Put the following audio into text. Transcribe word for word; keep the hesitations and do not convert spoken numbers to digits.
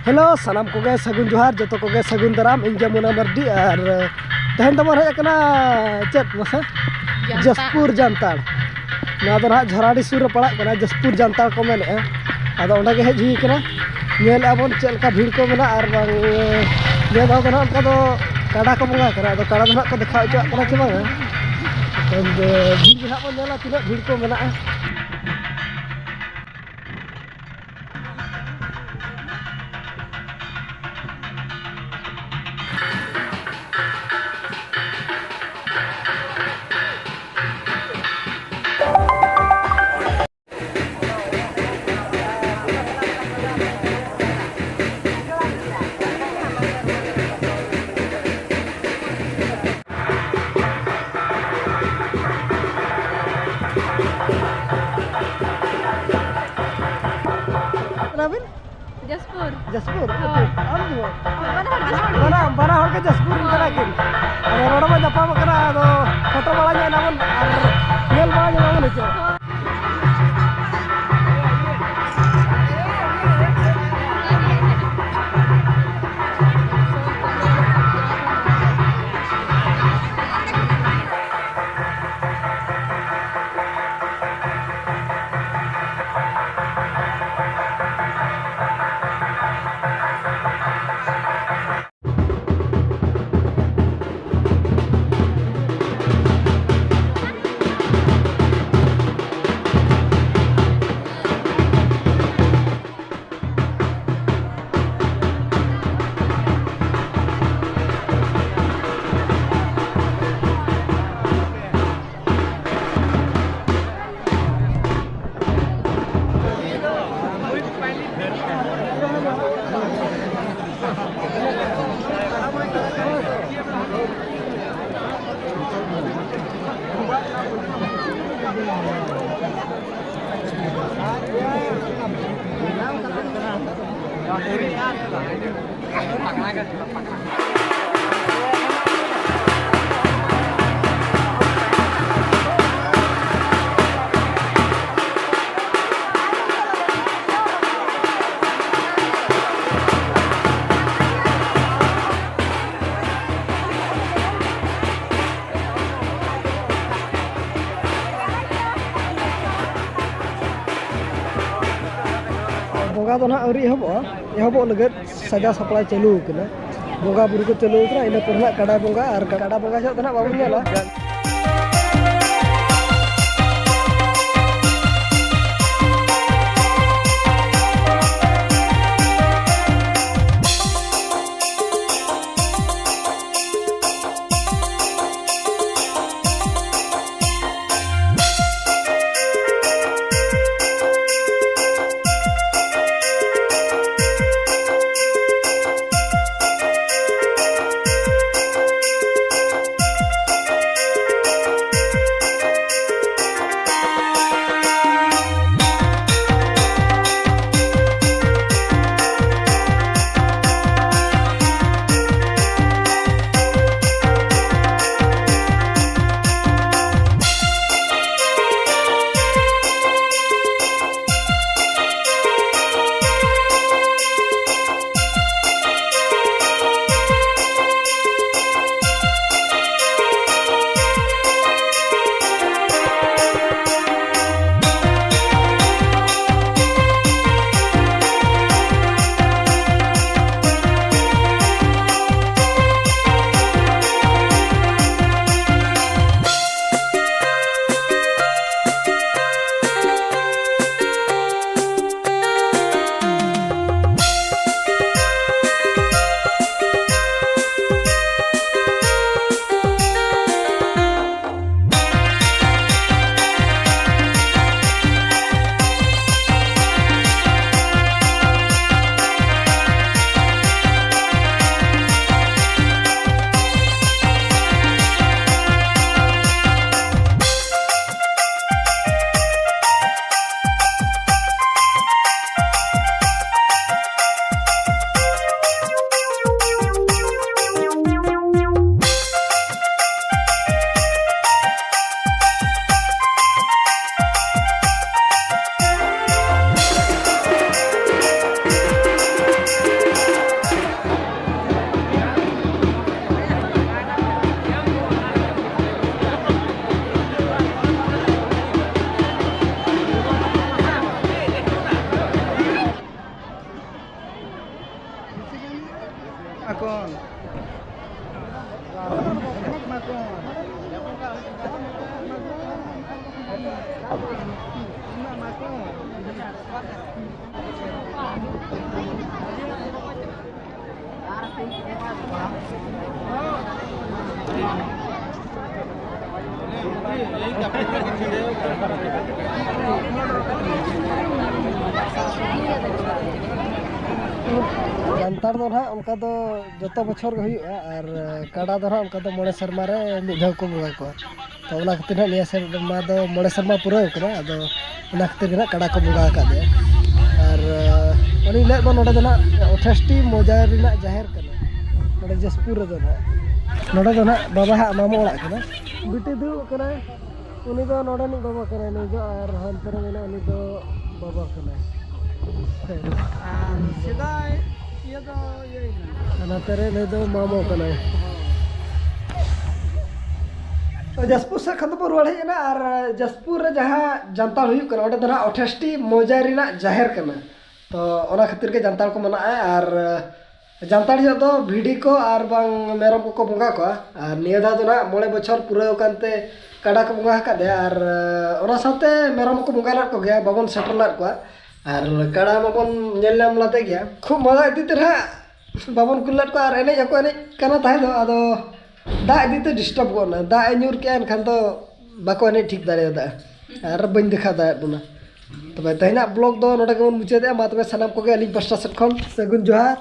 Hello, ᱥᱟᱱᱟᱢ ᱠᱚᱜᱮ ᱥᱟᱹᱜᱩᱱ ᱡᱚᱦᱟᱨ, ᱡᱚᱛᱚ ᱠᱚᱜᱮ ᱥᱟᱹᱜᱩᱱ ᱫᱟᱨᱟᱢ᱾ ᱤᱧ ᱜᱮ ᱢᱩᱱᱟ ᱢᱟᱨᱰᱤ, ᱟᱨ ᱛᱮᱦᱮᱧ ᱫᱚᱵᱚᱱ ᱦᱮᱡ ᱟᱠᱟᱱᱟ ᱪᱮᱫ ᱢᱟᱥᱮ? ᱡᱟᱱᱛᱟᱲ᱾ ᱡᱟᱹᱥᱯᱩᱨ ᱡᱟᱱᱛᱟᱲ᱾ ᱱᱚᱣᱟ ᱫᱚ ᱱᱟᱦᱟᱜ ᱡᱷᱚᱨᱟᱰᱤ ᱥᱩᱨ ᱨᱮ ᱯᱟᱲᱟᱜ ᱠᱟᱱᱟ, ᱡᱟᱹᱥᱯᱩᱨ ᱡᱟᱱᱛᱟᱲ ᱠᱚ ᱢᱮᱱᱮᱫᱼᱟ᱾ ᱟᱫᱚ ᱚᱸᱰᱮ ᱜᱮ ᱦᱮᱡ ᱦᱩᱭ ᱠᱟᱱᱟ, ᱧᱮᱞᱮᱫᱼᱟ ᱵᱚᱱ ᱪᱮᱫ ᱞᱮᱠᱟ ᱵᱷᱤᱲ ᱠᱚ ᱢᱮᱱᱟᱜᱼᱟ᱾ ᱟᱨ ᱵᱟᱝ, ᱱᱤᱭᱟᱹ ᱫᱷᱟᱣ ᱫᱚ ᱱᱟᱦᱟᱜ ᱚᱱᱠᱟ ᱫᱚ ᱠᱟᱰᱟ ᱠᱚ ᱵᱚᱸᱜᱟ ᱠᱟᱱᱟ, ᱟᱫᱚ ᱠᱟᱰᱟ ᱫᱚ ᱱᱟᱦᱟᱜ ᱠᱚ ᱫᱮᱠᱷᱟᱣ ᱦᱚᱪᱚᱣᱟᱜ ᱠᱟᱱᱟ ᱪᱮ ᱵᱟᱝᱟ? ᱟᱫᱚ ᱵᱷᱤᱲ ᱜᱮ ᱱᱟᱦᱟᱜ ᱵᱚᱱ ᱧᱮᱞᱟ ᱛᱤᱱᱟᱹᱜ ᱵᱷᱤᱲ ᱠᱚ ᱢᱮᱱᱟᱜᱼᱟ᱾ ᱠᱟᱱᱟᱵᱤᱱ? ᱡᱟᱹᱥᱯᱩᱨ᱾ ᱡᱟᱹᱥᱯᱩᱨ? ᱦᱳᱭ᱾ ᱟᱢ ᱫᱚ? ᱵᱟᱱᱟ ᱦᱚᱲ ᱡᱟᱹᱥᱯᱩᱨ᱾ ᱵᱟᱱᱟ, ᱵᱟᱱᱟ ᱦᱚᱲ ᱜᱮ ᱡᱟᱹᱥᱯᱩᱨ ᱨᱮᱱ ᱠᱟᱱᱟ ᱠᱤᱱ᱾ ᱟᱫᱚ ᱱᱚᱰᱮ ᱵᱚᱱ ᱧᱟᱯᱟᱢ ᱠᱟᱱᱟ, ᱟᱫᱚ ᱯᱷᱳᱴᱳ ᱵᱟᱲᱟ ᱧᱚᱜ ᱮᱱᱟ ᱵᱚᱱ ᱟᱨ ᱧᱮᱞ ᱵᱟᱲᱟ ᱧᱚᱜ ᱟᱵᱚᱱ ᱱᱤᱛᱚᱜ᱾ ᱟᱫᱚ ᱱᱟᱦᱟᱜ ᱟᱹᱣᱨᱤ ᱮᱦᱚᱵᱚᱜᱼᱟ, ᱮᱦᱚᱵᱚᱜ ᱞᱟᱹᱜᱤᱫ ᱥᱟᱡᱟᱣ ᱥᱟᱯᱲᱟᱣ ᱪᱟᱹᱞᱩ ᱟᱠᱟᱱᱟ᱾ ᱵᱚᱸᱜᱟ ᱵᱩᱨᱩ ᱠᱚ ᱪᱟᱹᱞᱩ ᱟᱠᱟᱱᱟ, ᱤᱱᱟᱹ ᱯᱚᱨᱮ ᱱᱟᱦᱟᱜ ᱠᱟᱰᱟ ᱵᱚᱸᱜᱟ, ᱟᱨ ᱠᱟᱰᱟ ᱵᱚᱸᱜᱟ ᱡᱚᱦᱚᱜ ᱫᱚ ᱱᱟᱦᱟᱜ ᱵᱟᱵᱚᱱ ᱧᱮᱞᱟ᱾ ᱡᱟᱱᱛᱷᱟᱲ ᱫᱚ ᱱᱟᱦᱟᱜ ᱚᱱᱠᱟ ᱫᱚ ᱡᱚᱛᱚ ᱵᱚᱪᱷᱚᱨ ᱜᱮ ᱦᱩᱭᱩᱜᱼᱟ, ᱟᱨ ᱠᱟᱰᱟ ᱫᱚ ᱱᱟᱦᱟᱜ ᱚᱱᱠᱟ ᱫᱚ ᱢᱚᱬᱮ ᱥᱮᱨᱢᱟ ᱨᱮ ᱢᱤᱫ ᱫᱷᱟᱣ ᱠᱚ ᱵᱚᱸᱜᱟ ᱠᱚᱣᱟ᱾ ᱛᱚ, ᱚᱱᱟ ᱠᱷᱟᱹᱛᱤᱨ ᱱᱟᱦᱟᱜ ᱱᱤᱭᱟᱹ ᱥᱮᱨᱢᱟ ᱫᱚ ᱢᱚᱬᱮ ᱥᱮᱨᱢᱟ ᱯᱩᱨᱟᱹᱣ ᱠᱟᱱᱟ, ᱟᱫᱚ ᱚᱱᱟ ᱠᱷᱟᱹᱛᱤᱨ ᱜᱮ ᱱᱟᱦᱟᱜ ᱠᱟᱰᱟ ᱠᱚ ᱵᱚᱸᱜᱟ ᱟᱠᱟᱫ ᱞᱮᱭᱟ᱾ ᱟᱨ ᱩᱱᱤ ᱞᱟᱹᱭᱮᱫ ᱵᱚᱱ ᱱᱚᱰᱮ ᱫᱚ ᱱᱟᱦᱟᱜ ᱚᱴᱷᱟᱥᱴᱤ ᱢᱚᱡᱟ ᱨᱮᱱᱟᱜ ᱡᱟᱦᱮᱨ ᱠᱟᱱᱟ, ᱱᱚᱰᱮ ᱡᱟᱥᱯᱩᱨ ᱨᱮᱫᱚ ᱱᱟᱦᱟᱜ᱾ ᱱᱚᱰᱮ ᱫᱚ ᱱᱟᱦᱟᱜ ᱵᱟᱵᱟ ᱦᱟᱜ ᱢᱟᱢᱚ ᱚᱲᱟᱜ ᱠᱟᱱᱟ᱾ ᱵᱤᱴᱤ ᱫᱩᱲᱩᱵ ᱠᱟᱱᱟᱭ, ᱩᱱᱤ ᱫᱚ ᱱᱚᱰᱮᱱᱤᱡ ᱵᱟᱵᱟ ᱠᱟᱱᱟᱭ, ᱱᱩᱭ ᱫᱚ, ᱟᱨ ᱦᱟᱱᱛᱮ ᱨᱮ ᱢᱮᱱᱟᱭ, ᱩᱱᱤ ᱫᱚ ᱵᱟᱵᱟ ᱠᱟᱱᱟᱭ᱾ ᱟᱨ ᱥᱮᱫᱟᱭ ᱤᱭᱟᱹ ᱫᱚ ᱤᱭᱟᱹᱭᱮᱱᱟ᱾ ᱟᱨ ᱱᱟᱛᱮ ᱨᱮ ᱱᱩᱭ ᱫᱚ ᱢᱟᱢᱚ ᱠᱟᱱᱟᱭ᱾ ᱛᱚ, ᱡᱟᱥᱯᱩᱨ ᱥᱮᱫ ᱠᱷᱚᱱ ᱫᱚᱵᱚᱱ ᱨᱩᱣᱟᱹᱲ ᱦᱮᱡ ᱮᱱᱟ, ᱟᱨ ᱡᱟᱥᱯᱩᱨ ᱨᱮ ᱡᱟᱦᱟᱸ ᱡᱟᱱᱛᱷᱟᱲ ᱦᱩᱭᱩᱜ ᱠᱟᱱᱟ, ᱚᱸᱰᱮ ᱫᱚ ᱱᱟᱦᱟᱜ ᱚᱴᱷᱟᱥᱴᱤ ᱢᱚᱡᱟ ᱨᱮᱱᱟᱜ ᱡᱟᱦᱮᱨ ᱠᱟᱱᱟ᱾ ᱛᱚ, ᱚᱱᱟ ᱠᱷᱟᱹᱛᱤᱨ ᱜᱮ ᱡᱟᱱᱛᱷᱟᱲ ᱠᱚ ᱢᱟᱱᱟᱜᱼᱟ᱾ ᱟᱨ ᱡᱟᱱᱛᱷᱟᱲ ᱡᱚᱦᱚᱜ ᱫᱚ ᱵᱷᱤᱰᱤ ᱠᱚ ᱟᱨ ᱵᱟᱝ ᱢᱮᱨᱚᱢ ᱠᱚᱠᱚ ᱵᱚᱸᱜᱟ ᱠᱚᱣᱟ᱾ ᱟᱨ ᱱᱤᱭᱟᱹ ᱫᱷᱟᱣ ᱫᱚ ᱱᱟᱦᱟᱜ ᱢᱚᱬᱮ ᱵᱚᱪᱷᱚᱨ ᱯᱩᱨᱟᱹᱣ ᱠᱟᱱᱛᱮ ᱠᱟᱰᱟ ᱠᱚ ᱵᱚᱸᱜᱟ ᱟᱠᱟᱫ ᱞᱮᱭᱟ᱾ ᱟᱨ ᱚᱱᱟ ᱥᱟᱶᱛᱮ ᱢᱮᱨᱚᱢ ᱦᱚᱸᱠᱚ ᱵᱚᱸᱜᱟ ᱞᱮᱫ ᱠᱚᱜᱮᱭᱟ, ᱵᱟᱵᱚᱱ ᱥᱮᱴᱮᱨ ᱞᱮᱫ ᱠᱚᱣᱟ᱾ ᱟᱨ ᱠᱟᱰᱟ ᱢᱟᱵᱚᱱ ᱧᱮᱞ ᱧᱟᱢ ᱞᱮᱫᱮ ᱜᱮᱭᱟ᱾ ᱠᱷᱩᱵ ᱢᱚᱡᱟ ᱤᱫᱤ ᱛᱮ ᱱᱟᱦᱟᱜ ᱵᱟᱵᱚᱱ ᱠᱩᱞ ᱞᱮᱫ ᱠᱚᱣᱟ᱾ ᱟᱨ ᱮᱱᱮᱡ ᱦᱚᱸᱠᱚ ᱮᱱᱮᱡ ᱠᱟᱱᱟ ᱛᱟᱦᱮᱸ ᱫᱚ, ᱟᱫᱚ ᱫᱟᱜ ᱤᱫᱤ ᱛᱮ ᱰᱤᱥᱴᱟᱵ ᱜᱚᱫ ᱮᱱᱟ᱾ ᱫᱟᱜ ᱮ ᱧᱩᱨ ᱠᱮᱜᱼᱟ, ᱮᱱᱠᱷᱟᱱ ᱫᱚ ᱵᱟᱠᱚ ᱮᱱᱮᱡ ᱴᱷᱤᱠ ᱫᱟᱲᱮᱭᱟᱫᱟ᱾ ᱟᱨ ᱵᱟᱹᱧ ᱫᱮᱠᱷᱟᱣ ᱫᱟᱲᱮᱭᱟᱫ ᱵᱚᱱᱟ᱾ ᱛᱚᱵᱮ ᱛᱮᱦᱮᱧᱟᱜ ᱵᱞᱚᱜ ᱫᱚ ᱱᱚᱰᱮ ᱜᱮᱵᱚᱱ ᱢᱩᱪᱟᱹᱫᱮᱜᱼᱟ᱾ ᱢᱟ ᱛᱚᱵᱮ ᱥᱟᱱᱟᱢ ᱠᱚᱜᱮ ᱟᱹᱞᱤᱧ ᱯᱟᱥᱴᱟ ᱥᱮᱫ ᱠᱷᱚᱱ ᱥᱟᱹᱜᱩᱱ ᱡᱚᱦᱟᱨ᱾